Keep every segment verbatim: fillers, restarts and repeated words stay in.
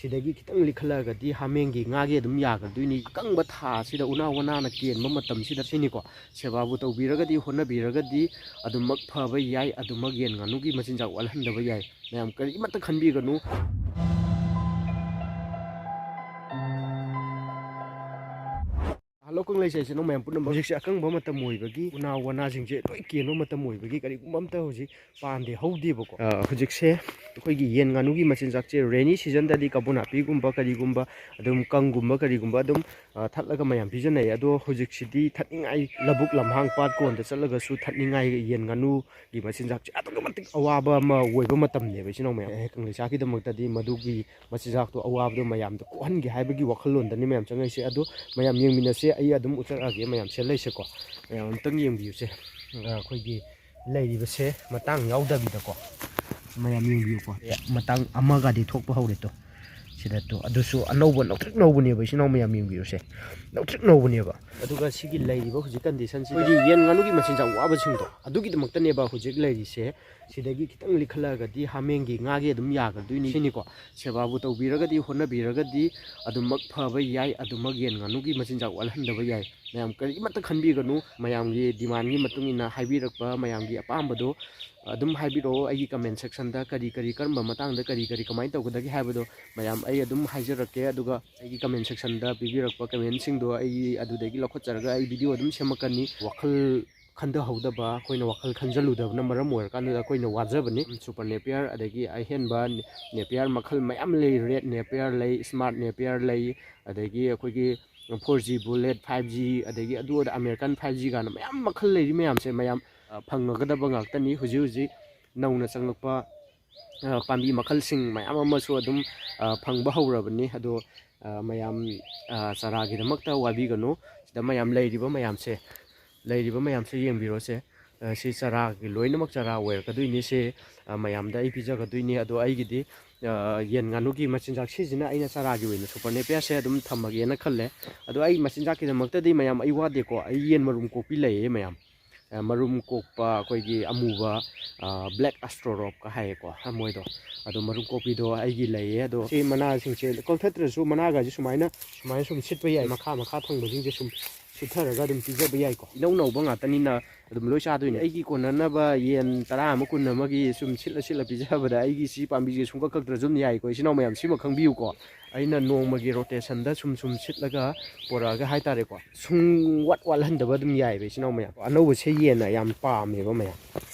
ꯁꯤꯗꯒꯤ ꯈꯤꯇꯪ ꯂꯤꯈꯠꯂꯛꯑꯒꯗꯤ ꯍꯥꯃꯦꯡꯒꯤ ꯉꯥꯒꯤ ꯑꯗꯨꯝ ꯌꯥꯒꯗꯣꯏꯅꯤ꯫ ꯑꯀꯪꯕ ꯊꯥ ꯑꯁꯤꯗ ꯎꯅꯥ ꯋꯥꯅꯥꯅ ꯀꯦꯟꯕ ꯃꯇꯝꯁꯤꯗ ꯁꯤꯅꯤꯀꯣ, ꯁꯦꯕꯥꯕꯨ ꯇꯧꯕꯤꯔꯒꯗꯤ, ꯍꯣꯠꯅꯕꯤꯔꯒꯗꯤ ꯑꯗꯨꯃꯛ ꯐꯕ ꯌꯥꯏ, ꯑꯗꯨꯃꯛ ꯌꯦꯟ ꯉꯥꯅꯨꯒꯤ ꯃꯆꯤꯟꯖꯥꯛ ꯋꯥꯠꯍꯟꯗꯕ ꯌꯥꯏ꯫ ꯃꯌꯥꯝ ꯀꯔꯤꯃꯠꯇ ꯈꯟꯕꯤꯒꯅꯨ꯫ ꯍꯜꯂꯣ ꯀꯪꯂꯩ ꯁꯥꯏꯁꯤꯅꯣ ꯃꯌꯥꯝ ꯄꯨꯝꯅꯃꯛ꯫ ꯍꯧꯖꯤꯛꯁꯦ ꯑꯀꯪꯕ ꯃꯇꯝ ꯑꯣꯏꯕꯒꯤ, ꯎꯅꯥ ꯋꯥꯅꯥꯁꯤꯡꯁꯦ ꯂꯣꯏ ꯀꯦꯟꯕ ꯃꯇꯝ ꯑꯣꯏꯕꯒꯤ ꯀꯔꯤꯒꯨꯝꯕ ꯑꯝꯇ ꯍꯧꯖꯤꯛ ꯄꯥꯟꯗꯦ, ꯍꯧꯗꯦꯕꯀꯣ꯫ ꯑ, ꯍꯧꯖꯤꯛꯁꯦ ꯑꯩꯈꯣꯏꯒꯤ ꯌꯦꯟ ꯉꯥꯅꯨꯒꯤ ꯃꯆꯤꯟꯖꯥꯛꯁꯦ ꯔꯦꯅꯤ ꯁꯤꯖꯟꯗꯗꯤ ꯀꯕꯣ ꯅꯥꯄꯤꯒꯨꯝꯕ ꯀꯔꯤꯒꯨꯝꯕ, ꯑꯗꯨꯝ ꯀꯪꯒꯨꯝꯕ ꯀꯔꯤꯒꯨꯝꯕ ꯑꯗꯨꯝ, ꯑ, ꯊꯠꯂꯒ ꯃꯌꯥꯝ ꯄꯤꯖꯅꯩ꯫ ꯑꯗꯣ ꯍꯧꯖꯤꯛꯁꯤꯗꯤ ꯊꯠꯅꯤꯡꯉꯥꯏ, ꯂꯧꯕꯨꯛ ꯂꯝꯍꯥꯡ ꯄꯥꯠ ꯀꯣꯟꯗ ꯆꯠꯂꯒꯁꯨ ꯊꯠꯅꯤꯡꯉꯥꯏ ꯌꯦꯟ ꯉꯥꯅꯨꯒꯤ ꯃꯆꯤꯟꯖꯥꯛꯁꯦ ꯑꯗꯨꯛꯀꯤ ꯃꯇꯤꯛ ꯑꯋꯥꯕ ꯑꯃ ꯑꯣꯏꯕ ꯃꯇꯝꯅꯦꯕ, ꯏꯆꯤꯟ ꯏꯅꯥꯎ ꯃꯌꯥꯝ꯫ ꯑꯦ, ꯀꯪꯂꯩꯁꯥꯒꯤꯗꯃꯛꯇꯗꯤ ꯃꯗꯨꯒꯤ ꯃꯆꯤꯟꯖꯥꯛꯇꯣ, ꯑꯋꯥꯕꯗꯣ ꯃꯌꯥꯝꯗ ꯀꯣꯛꯍꯟꯒꯦ ꯍꯥꯏꯕꯒꯤ ꯋꯥꯈꯜꯂꯣꯟꯗꯅꯤ ꯃꯌꯥꯝ ꯆꯪꯉꯛꯏꯁꯦ꯫ ꯑꯗꯣ ꯃꯌꯥꯝ ꯌꯦꯡꯃꯤꯟꯅꯁꯦ, ꯑꯩ ꯑꯗꯨꯝ ꯎꯠꯆꯔꯛꯑꯒꯦ ꯃꯌꯥꯝ ꯁꯦ ꯂꯩꯁꯦꯀꯣ꯫ ꯃꯌꯥꯝ ꯑꯝꯇꯪ ꯌꯦꯡꯕꯤꯌꯨꯁꯦ꯫ ꯑ, ꯑꯩꯈꯣꯏꯒꯤ ꯂꯩꯔꯤꯕꯁꯦ ꯃꯇꯥꯡ ꯌꯥꯎꯗꯕꯤꯗꯀꯣ꯫ ꯃꯌꯥꯝ ꯌꯦꯡꯕꯤꯌꯨꯀꯣ꯫ ꯑꯦ, ꯃꯇꯥꯡ ꯑꯃꯒꯗꯤ ꯊꯣꯛꯄ ꯍꯧꯔꯦ ꯇꯣ꯫ ꯁꯤꯗ ꯇꯣ꯫ ꯑꯗꯨꯁꯨ ꯑꯅꯧꯕ, ꯅꯧꯇ꯭ꯔꯤꯛ ꯅꯧꯕꯅꯦꯕ, ꯏꯆꯤꯟ ꯏꯅꯥꯎ ꯃꯌꯥꯝ ꯌꯦꯡꯕꯤꯌꯨꯁꯦ꯫ ꯅꯧꯇ꯭ꯔꯤꯛ ꯅꯧꯕꯅꯦꯕ꯫ ꯑꯗꯨꯒ ꯁꯤꯒꯤ ꯂꯩꯔꯤꯕ ꯍꯧꯖꯤꯛ ꯀꯟꯗꯤꯁꯟꯁꯤꯗ ꯑꯩꯈꯣꯏꯒꯤ ꯌꯦꯟ ꯉꯥꯅꯨꯒꯤ ꯃꯆꯤꯟꯖꯥꯛ ꯋꯥꯕꯁꯤꯡꯗꯣ, ꯑꯗꯨꯒꯤꯗꯃꯛꯇꯅꯦꯕ ꯍꯧꯖꯤꯛ ꯂꯩꯔꯤꯁꯦ꯫ ꯁꯤꯗꯒꯤ ꯈꯤꯇꯪ ꯂꯤꯈꯠꯂꯛꯑꯒꯗꯤ ꯍꯥꯃꯦꯡꯒꯤ ꯉꯥꯒꯤ ꯑꯗꯨꯝ ꯌꯥꯒꯗꯣꯏꯅꯤ ꯁꯤꯅꯤꯀꯣ꯫ ꯁꯦꯕꯥꯕꯨ ꯇꯧꯕꯤꯔꯒꯗꯤ, ꯍꯣꯠꯅꯕꯤꯔꯒꯗꯤ ꯑꯗꯨꯃꯛ ꯐꯕ ꯌꯥꯏ, ꯑꯗꯨꯃꯛ ꯌꯦꯟ ꯉꯥꯅꯨꯒꯤ ꯃꯆꯤꯟꯖꯥꯛ ꯋꯥꯠꯍꯟꯗꯕ ꯌꯥꯏ꯫ ꯃꯌꯥꯝ ꯀꯔꯤꯃꯠꯇ ꯈꯟꯕꯤꯒꯅꯨ, ꯃꯌꯥꯝꯒꯤ ꯗꯤꯃꯥꯟꯒꯤ ꯃꯇꯨꯡ ꯏꯟꯅ ꯍꯥꯏꯕꯤꯔꯛꯄ, ꯃꯌꯥꯝꯒꯤ ꯑꯄꯥꯝꯕꯗꯣ ꯑꯗꯨꯝ ꯍꯥꯏꯕꯤꯔꯛꯑꯣ꯫ ꯑꯩꯒꯤ ꯀꯃꯦꯟ ꯁꯦꯛꯁꯟꯗ ꯀꯔꯤ ꯀꯔꯤ, ꯀꯔꯝꯕ ꯃꯇꯥꯡꯗ ꯀꯔꯤ ꯀꯔꯤ, ꯀꯃꯥꯏꯅ ꯇꯧꯒꯗꯒꯦ ꯍꯥꯏꯕꯗꯣ ꯃꯌꯥꯝ ꯑꯩ ꯑꯗꯨꯝ ꯍꯥꯏꯖꯔꯛꯀꯦ꯫ ꯑꯗꯨꯒ ꯑꯩꯒꯤ ꯀꯃꯦꯟ ꯁꯦꯛꯁꯟꯗ ꯄꯤꯕꯤꯔꯛꯄ ꯀꯃꯦꯟꯁꯤꯡꯗꯣ ꯑꯩ ꯑꯗꯨꯗꯒꯤ ꯂꯧꯈꯠꯆꯔꯒ ꯑꯩ ꯚꯤꯗꯤꯑꯣ ꯑꯗꯨꯝ ꯁꯦꯝꯃꯛꯀꯅꯤ꯫ ꯋꯥꯈꯜ ꯈꯟꯊꯍꯧꯗꯕ, ꯑꯩꯈꯣꯏꯅ ꯋꯥꯈꯜ ꯈꯟꯖꯜꯂꯨꯗꯕꯅ ꯃꯔꯝ ꯑꯣꯏꯔꯀꯥꯟꯗꯨꯗ ꯑꯩꯈꯣꯏꯅ ꯋꯥꯖꯕꯅꯤ꯫ ꯁꯨꯄꯔ ꯅꯦꯄꯤꯌꯔ, ꯑꯗꯒꯤ ꯑꯍꯦꯟꯕ ꯅꯦꯄꯤꯌꯔ ꯃꯈꯜ ꯃꯌꯥꯝ ꯂꯩ, ꯔꯦꯠ ꯅꯦꯄꯤꯌꯔ ꯂꯩ, ꯁ꯭ꯃꯥꯔꯠ ꯅꯦꯄꯤꯌꯔ ꯂꯩ, ꯑꯗꯒꯤ ꯑꯩꯈꯣꯏꯒꯤ four G bullet, five G, ꯑꯗꯒꯤ ꯑꯗꯨ ꯑꯗ ꯑꯃꯦꯔꯤꯀꯥꯟ ꯐꯥꯏꯚ ꯖꯤ ꯀꯥꯏꯅ ꯃꯌꯥꯝ ꯃꯈꯜ ꯂꯩꯔꯤ ꯃꯌꯥꯝꯁꯦ ꯃꯌꯥꯝ, ꯑ, ꯐꯪꯉꯒꯗꯕ ꯉꯥꯛꯇꯅꯤ꯫ ꯍꯧꯖꯤꯛ ꯍꯧꯖꯤꯛ ꯅꯧꯅ ꯆꯪꯂꯛꯄ, ꯑ, ꯄꯥꯝꯕꯤ ꯃꯈꯜꯁꯤꯡ ꯃꯌꯥꯝ ꯑꯃꯁꯨ ꯑꯗꯨꯝ, ꯑ, ꯐꯪꯕ ꯍꯧꯔꯕꯅꯤ꯫ ꯑꯗꯣ, ꯑ, ꯃꯌꯥꯝ, ꯑ, ꯆꯥꯔꯥꯒꯤꯗꯃꯛꯇ ꯋꯥꯕꯤꯒꯅꯨ꯫ ꯁꯤꯗ ꯃꯌꯥꯝ ꯂꯩꯔꯤꯕ ꯃꯌꯥꯝꯁꯦ, ꯂꯩꯔꯤꯕ ꯃꯌꯥꯝꯁꯦ ꯌꯦꯡꯕꯤꯔꯣꯁꯦ꯫ ꯑ, ꯁꯤ ꯆꯥꯔꯥꯒꯤ ꯂꯣꯏꯅꯃꯛ ꯆꯥꯔꯥ ꯑꯣꯏꯔꯛꯀꯗꯣꯏꯅꯤ꯫ ꯁꯤ, ꯑ, ꯃꯌꯥꯝꯗ ꯑꯩ ꯄꯤꯖꯒꯗꯣꯏꯅꯤ꯫ ꯑꯗꯣ ꯑꯩꯒꯤꯗꯤ, ꯑ, ꯌꯦꯟ ꯉꯥꯅꯨꯒꯤ ꯃꯆꯤꯟꯖꯥꯛ ꯁꯤꯁꯤꯅ ꯑꯩꯅ ꯆꯥꯔꯥꯒꯤ ꯑꯣꯏꯅ ꯁꯨꯄꯔ ꯅꯦꯄꯤꯌꯔꯁꯦ ꯑꯗꯨꯝ ꯊꯝꯃꯒꯦꯅ ꯈꯜꯂꯦ꯫ ꯑꯗꯣ ꯑꯩ ꯃꯆꯤꯟꯖꯥꯛꯀꯤꯗꯃꯛꯇꯗꯤ ꯃꯌꯥꯝ ꯑꯩ ꯋꯥꯗꯦꯀꯣ꯫ ꯑꯩ ꯌꯦꯟ ꯃꯔꯨꯝ ꯀꯣꯛꯄꯤ ꯂꯩꯌꯦ ꯃꯌꯥꯝ꯫ ꯑ, ꯃꯔꯨꯝ ꯀꯣꯛꯄ ꯑꯩꯈꯣꯏꯒꯤ ꯑꯃꯨꯕ, ꯑ, black astrorop ꯀ ꯍꯥꯏꯌꯦꯀꯣ, ꯃꯣꯏꯗꯣ꯫ ꯑꯗꯣ ꯃꯔꯨꯝ ꯀꯣꯛꯄꯤꯗꯣ ꯑꯩꯒꯤ ꯂꯩꯌꯦ꯫ ꯑꯗꯣ ꯁꯤ ꯃꯅꯥꯁꯤꯡꯁꯦ ꯀꯛꯊꯠꯇ꯭ꯔꯁꯨ ꯃꯅꯥꯒꯁꯦ ꯁꯨꯃꯥꯏꯅ, ꯁꯨꯃꯥꯏꯅ ꯁꯨꯝ ꯁꯤꯠꯄ ꯌꯥꯏ꯫ ꯃꯈꯥ, ꯃꯈꯥ ꯊꯪꯕꯁꯤꯡꯁꯦ ꯁꯨꯝ ꯁꯤꯠꯊꯔꯒ ꯑꯗꯨꯝ ꯄꯤꯖꯕ ꯌꯥꯏꯀꯣ꯫ ꯏꯅꯧ ꯅꯧꯕ ꯉꯥꯛꯇꯅꯤꯅ ꯑꯗꯨꯝ ꯂꯣꯏ ꯆꯥꯗꯣꯏꯅꯦ꯫ ꯑꯩꯒꯤ ꯀꯣꯟꯅꯅꯕ ꯌꯦꯟ ꯇꯔꯥ ꯑꯃ, ꯀꯨꯟ ꯑꯃꯒꯤ ꯁꯨꯝ ꯁꯤꯠꯂ ꯁꯤꯠꯂ ꯄꯤꯖꯕꯗ ꯑꯩꯒꯤ ꯁꯤ ꯄꯥꯝꯕꯤꯁꯦ ꯁꯨꯡꯀꯛ ꯀꯛꯇ꯭ꯔꯁꯨ ꯑꯗꯨꯝ ꯌꯥꯏꯀꯣ꯫ ꯏꯆꯤꯟ ꯏꯅꯥꯎ ꯃꯌꯥꯝ ꯁꯤꯃ ꯈꯪꯕꯤꯌꯨꯀꯣ꯫ ꯑꯩꯅ ꯅꯣꯡꯃꯒꯤ rotation ꯗ ꯁꯨꯝ ꯁꯨꯝ ꯁꯤꯠꯂꯒ ꯄꯣꯔꯛꯑꯒ ꯍꯥꯏꯇꯥꯔꯦꯀꯣ꯫ ꯁꯨꯡ ꯋꯥꯠ ꯋꯥꯠꯍꯟꯗꯕ ꯑꯗꯨꯝ ꯌꯥꯏꯑꯕ, ꯏꯆꯤꯟ ꯏꯅꯥꯎ ꯃꯌꯥꯝ꯫ ꯑꯅꯧꯕꯁꯦ ꯌꯦꯟꯅ ꯌꯥꯝ ꯄꯥꯝꯃꯦꯕ ꯃꯌꯥꯝ꯫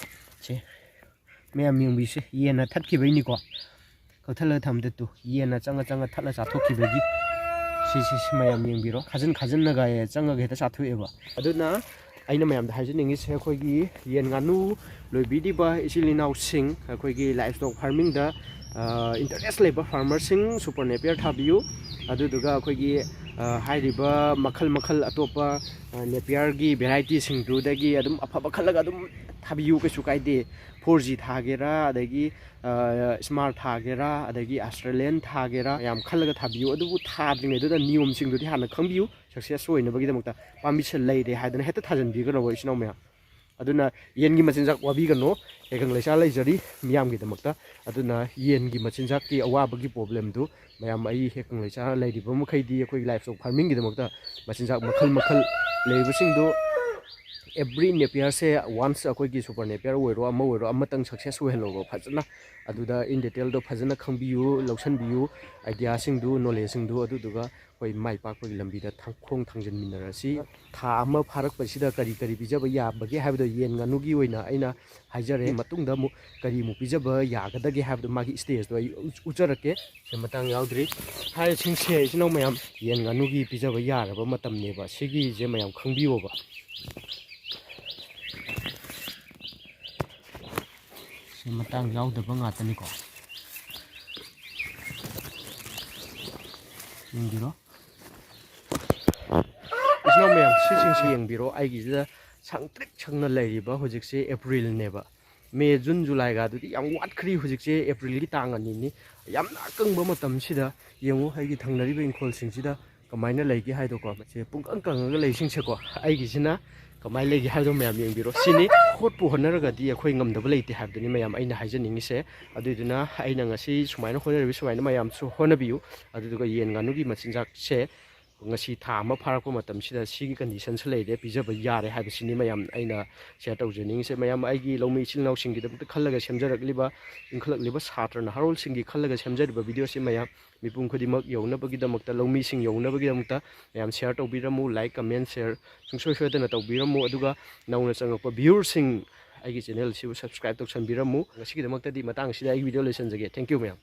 ꯁꯦ, ꯃꯌꯥꯝ ꯌꯦꯡꯕꯤꯁꯦ, ꯌꯦꯟꯅ ꯊꯠꯈꯤꯕꯩꯅꯤꯀꯣ꯫ ꯀꯛꯊꯠꯂꯒ ꯊꯝꯗ ꯇꯨ, ꯌꯦꯟꯅ ꯆꯪꯉ ꯆꯪꯉ ꯊꯠꯂ ꯆꯥꯊꯣꯛꯈꯤꯕꯒꯤ꯫ ꯁꯤ, ꯁꯤ, ꯁꯤ ꯃꯌꯥꯝ ꯌꯦꯡꯕꯤꯔꯣ꯫ ꯈꯥꯖꯤꯟ ꯈꯥꯖꯤꯟꯅꯒ ꯆꯪꯉꯒ ꯍꯦꯛꯇ ꯆꯥꯊꯣꯛꯑꯦꯕ꯫ ꯑꯗꯨꯅ ꯑꯩꯅ ꯃꯌꯥꯝꯗ ꯍꯥꯏꯖꯅꯤꯡꯉꯤꯁꯦ, ꯑꯩꯈꯣꯏꯒꯤ ꯌꯦꯟ ꯉꯥꯅꯨ ꯂꯣꯏꯕꯤꯔꯤꯕ ꯏꯆꯤꯜ ꯏꯅꯥꯎꯁꯤꯡ, ꯑꯩꯈꯣꯏꯒꯤ livestock farming ꯗ, ꯑ, interest ꯂꯩꯕ farmer ꯁꯤꯡ super napier ꯊꯥꯕꯤꯌꯨ꯫ ꯑꯗꯨꯗꯨꯒ ꯑꯩꯈꯣꯏꯒꯤ, ꯑ, ꯍꯥꯏꯔꯤꯕ ꯃꯈꯜ ꯃꯈꯜ ꯑꯇꯣꯞꯄ, ꯑ, napier ꯒꯤ variety ꯁꯤꯡꯗꯨꯗꯒꯤ ꯑꯗꯨꯝ ꯑꯐꯕ ꯈꯜꯂꯒ ꯑꯗꯨꯝ ꯊꯥꯕꯤꯌꯨ, ꯀꯩꯁꯨ ꯀꯥꯏꯗꯦ꯫ Four G ꯊꯥꯒꯦꯔꯥ, ꯑꯗꯒꯤ, ꯑ, Smart ꯊꯥꯒꯦꯔꯥ, ꯑꯗꯒꯤ Australian ꯊꯥꯒꯦꯔꯥ, ꯌꯥꯝ ꯈꯜꯂꯒ ꯊꯥꯕꯤꯌꯨ꯫ ꯑꯗꯨꯕꯨ ꯊꯥꯗ꯭ꯔꯤꯉꯩꯗꯨꯗ ꯅꯤꯌꯣꯝꯁꯤꯡꯗꯨꯗꯤ ꯍꯥꯟꯅ ꯈꯪꯕꯤꯌꯨ꯫ Success ꯑꯣꯏꯅꯕꯒꯤꯗꯃꯛꯇ ꯄꯥꯝꯕꯤꯁꯦ ꯂꯩꯔꯦ ꯍꯥꯏꯗꯅ ꯍꯦꯛꯇ ꯊꯥꯖꯤꯟꯕꯤꯒꯅꯣꯕ, ꯏꯆꯤꯟ ꯏꯅꯥꯎ ꯃꯌꯥꯝ꯫ ꯑꯗꯨꯅ ꯌꯦꯟꯒꯤ ꯃꯆꯤꯟꯖꯥꯛ ꯋꯥꯕꯤꯒꯅꯣ, ꯍꯦꯛꯀꯪ ꯂꯩꯆꯥ ꯂꯩꯖꯔꯤ ꯃꯤꯌꯥꯝꯒꯤꯗꯃꯛꯇ꯫ ꯑꯗꯨꯅ ꯌꯦꯟꯒꯤ ꯃꯆꯤꯟꯖꯥꯛꯀꯤ ꯑꯋꯥꯕꯒꯤ problem ꯗꯨ ꯃꯌꯥꯝ, ꯑꯩ ꯍꯦꯛꯀꯪ ꯂꯩꯆꯥ ꯂꯩꯔꯤꯕ ꯃꯈꯩꯗꯤ ꯑꯩꯈꯣꯏꯒꯤ livestock farming ꯒꯤꯗꯃꯛꯇ ꯃꯆꯤꯟꯖꯥꯛ ꯃꯈꯜ ꯃꯈꯜ ꯂꯩꯔꯤꯕꯁꯤꯡꯗꯨ every napier ꯁꯦ once ꯑꯩꯈꯣꯏꯒꯤ super napier ꯑꯣꯏꯔꯣ ꯑꯃ ꯑꯣꯏꯔꯣ ꯑꯃꯇꯪ success ꯑꯣꯏꯍꯜꯂꯣꯕ ꯐꯖꯅ꯫ ꯑꯗꯨꯗ in detail ꯗꯣ ꯐꯖꯅ ꯈꯪꯕꯤꯌꯨ, ꯂꯧꯁꯤꯟꯕꯤꯌꯨ, idea ꯁꯤꯡꯗꯨ, knowledge ꯁꯤꯡꯗꯨ, ꯑꯗꯨꯗꯨꯒ ꯑꯩꯈꯣꯏ ꯃꯥꯏ ꯄꯥꯛꯄꯒꯤ ꯂꯝꯕꯤꯗ ꯊꯥꯡ-, ꯈꯣꯡ ꯊꯥꯡꯖꯤꯟꯃꯤꯟꯅꯔꯁꯤ꯫ ꯊꯥ ꯑꯃ ꯐꯥꯔꯛꯄꯁꯤꯗ ꯀꯔꯤ ꯀꯔꯤ ꯄꯤꯖꯕ ꯌꯥꯕꯒꯦ ꯍꯥꯏꯕꯗꯣ ꯌꯦꯟ ꯉꯥꯅꯨꯒꯤ ꯑꯣꯏꯅ ꯑꯩꯅ ꯍꯥꯏꯖꯔꯦ꯫ ꯃꯇꯨꯡꯗ ꯑꯃꯨꯛ ꯀꯔꯤꯃꯨꯛ ꯄꯤꯖꯕ ꯌꯥꯒꯗꯒꯦ ꯍꯥꯏꯕꯗꯣ ꯃꯥꯒꯤ stage ꯇꯣ ꯑꯩ ꯎ-, ꯎꯠꯆꯔꯛꯀꯦ꯫ ꯁꯦ ꯃꯇꯥꯡ ꯌꯥꯎꯗ꯭ꯔꯤ꯫ ꯍꯥꯏꯔꯤꯁꯤꯡꯁꯦ ꯏꯆꯤꯟ ꯏꯅꯥꯎ ꯃꯌꯥꯝ ꯌꯦꯟ ꯉꯥꯅꯨꯒꯤ ꯄꯤꯖꯕ ꯌꯥꯔꯕ ꯃꯇꯝꯅꯦꯕ꯫ ꯁꯤꯒꯤꯁꯦ ꯃꯌꯥꯝ ꯈꯪꯕꯤꯌꯣꯕ꯫ ꯁꯤ ꯃꯇꯥꯡ ꯌꯥꯎꯗꯕ ꯉꯥꯛꯇꯅꯤꯀꯣ꯫ ꯌꯦꯡꯕꯤꯔꯣ꯫ ꯏꯆꯤꯟ ꯏꯅꯥꯎ ꯃꯌꯥꯝ, ꯁꯤꯁꯤꯡꯁꯤ ꯌꯦꯡꯕꯤꯔꯣ꯫ ꯑꯩꯒꯤꯁꯤꯗ ꯁꯪꯇ꯭ꯔꯤꯛ ꯁꯪꯅ ꯂꯩꯔꯤꯕ ꯍꯧꯖꯤꯛꯁꯦ April ꯅꯦꯕ꯫ May, June, July ꯒ ꯑꯗꯨꯗꯤ ꯌꯥꯝ ꯋꯥꯠꯈ꯭ꯔꯤ꯫ ꯍꯧꯖꯤꯛꯁꯦ April ꯒꯤ ꯇꯥꯡ ꯑꯅꯤꯅꯤ꯫ ꯌꯥꯝꯅ ꯑꯀꯪꯕ ꯃꯇꯝꯁꯤꯗ ꯌꯦꯡꯉꯨ, ꯑꯩꯒꯤ ꯊꯪꯅꯔꯤꯕ ꯏꯪꯈꯣꯜꯁꯤꯡꯁꯤꯗ ꯀꯃꯥꯏꯅ ꯂꯩꯒꯦ ꯍꯥꯏꯗꯣꯀꯣ꯫ ꯃꯁꯤ ꯄꯨꯡꯀꯪ ꯀꯪꯉꯒ ꯂꯩꯁꯤꯡꯁꯦꯀꯣ꯫ ꯑꯩꯒꯤꯁꯤꯅ ꯀꯃꯥꯏꯅ ꯂꯩꯒꯦ ꯍꯥꯏꯕꯗꯣ ꯃꯌꯥꯝ ꯌꯦꯡꯕꯤꯔꯣ꯫ ꯁꯤꯅꯤ, ꯍꯣꯠꯄꯨ ꯍꯣꯠꯅꯔꯒꯗꯤ ꯑꯩꯈꯣꯏ ꯉꯝꯗꯕ ꯂꯩꯇꯦ ꯍꯥꯏꯕꯗꯨꯅꯤ ꯃꯌꯥꯝ ꯑꯩꯅ ꯍꯥꯏꯖꯅꯤꯡꯉꯤꯁꯦ꯫ ꯑꯗꯨꯏꯗꯨꯅ ꯑꯩꯅ ꯉꯁꯤ ꯁꯨꯃꯥꯏꯅ ꯍꯣꯠꯅꯔꯤꯕ ꯁꯨꯃꯥꯏꯅ ꯃꯌꯥꯝꯁꯨ ꯍꯣꯠꯅꯕꯤꯌꯨ꯫ ꯑꯗꯨꯗꯨꯒ ꯌꯦꯟ ꯉꯥꯅꯨꯒꯤ ꯃꯆꯤꯟꯖꯥꯛꯁꯦ ꯉꯁꯤ ꯊꯥ ꯑꯃ ꯐꯥꯔꯛꯄ ꯃꯇꯝꯁꯤꯗ ꯁꯤꯒꯤ ꯀꯟꯗꯤꯁꯟꯁꯦ ꯂꯩꯔꯦ, ꯄꯤꯖꯕ ꯌꯥꯔꯦ ꯍꯥꯏꯕꯁꯤꯅꯤ ꯃꯌꯥꯝ ꯑꯩꯅ ꯁꯤꯌꯔ ꯇꯧꯖꯅꯤꯡꯉꯤꯁꯦ꯫ ꯃꯌꯥꯝ ꯑꯩꯒꯤ ꯂꯧꯃꯤ ꯏꯆꯤꯜ ꯏꯅꯥꯎꯁꯤꯡꯒꯤꯗꯃꯛꯇ ꯈꯜꯂꯒ ꯁꯦꯝꯖꯔꯛꯂꯤꯕ, ꯏꯟꯈꯠꯂꯛꯂꯤꯕ ꯁꯥꯇ꯭ꯔ ꯅꯍꯥꯔꯣꯜꯁꯤꯡꯒꯤ ꯈꯜꯂꯒ ꯁꯦꯝꯖꯔꯤꯕ ꯚꯤꯗꯤꯑꯣꯁꯤ ꯃꯌꯥꯝ ꯃꯤꯄꯨꯝ ꯈꯨꯗꯤꯡꯃꯛ ꯌꯧꯅꯕꯒꯤꯗꯃꯛꯇ, ꯂꯧꯃꯤꯁꯤꯡ ꯌꯧꯅꯕꯒꯤꯗꯃꯛꯇ ꯃꯌꯥꯝ ꯁꯤꯌꯔ ꯇꯧꯕꯤꯔꯝꯃꯨ, ꯂꯥꯏꯛ, ꯀꯃꯦꯟ, ꯁꯤꯌꯔ ꯁꯨꯡꯁꯣꯏ ꯁꯣꯏꯗꯅ ꯇꯧꯕꯤꯔꯝꯃꯨ꯫ ꯑꯗꯨꯒ ꯅꯧꯅ ꯆꯪꯉꯛꯄ ꯚ꯭ꯌꯨꯋꯔꯁꯤꯡ ꯑꯩꯒꯤ ꯆꯦꯅꯦꯜꯁꯤꯕꯨ ꯁꯕꯁꯀ꯭ꯔꯥꯏꯕ ꯇꯧꯁꯟꯕꯤꯔꯝꯃꯨ꯫ ꯉꯁꯤꯒꯤꯗꯃꯛꯇꯗꯤ ꯃꯇꯥꯡꯁꯤꯗ ꯑꯩꯒꯤ ꯚꯤꯗꯤꯑꯣ ꯂꯣꯏꯁꯤꯟꯖꯒꯦ꯫ Thank you ꯃꯌꯥꯝ꯫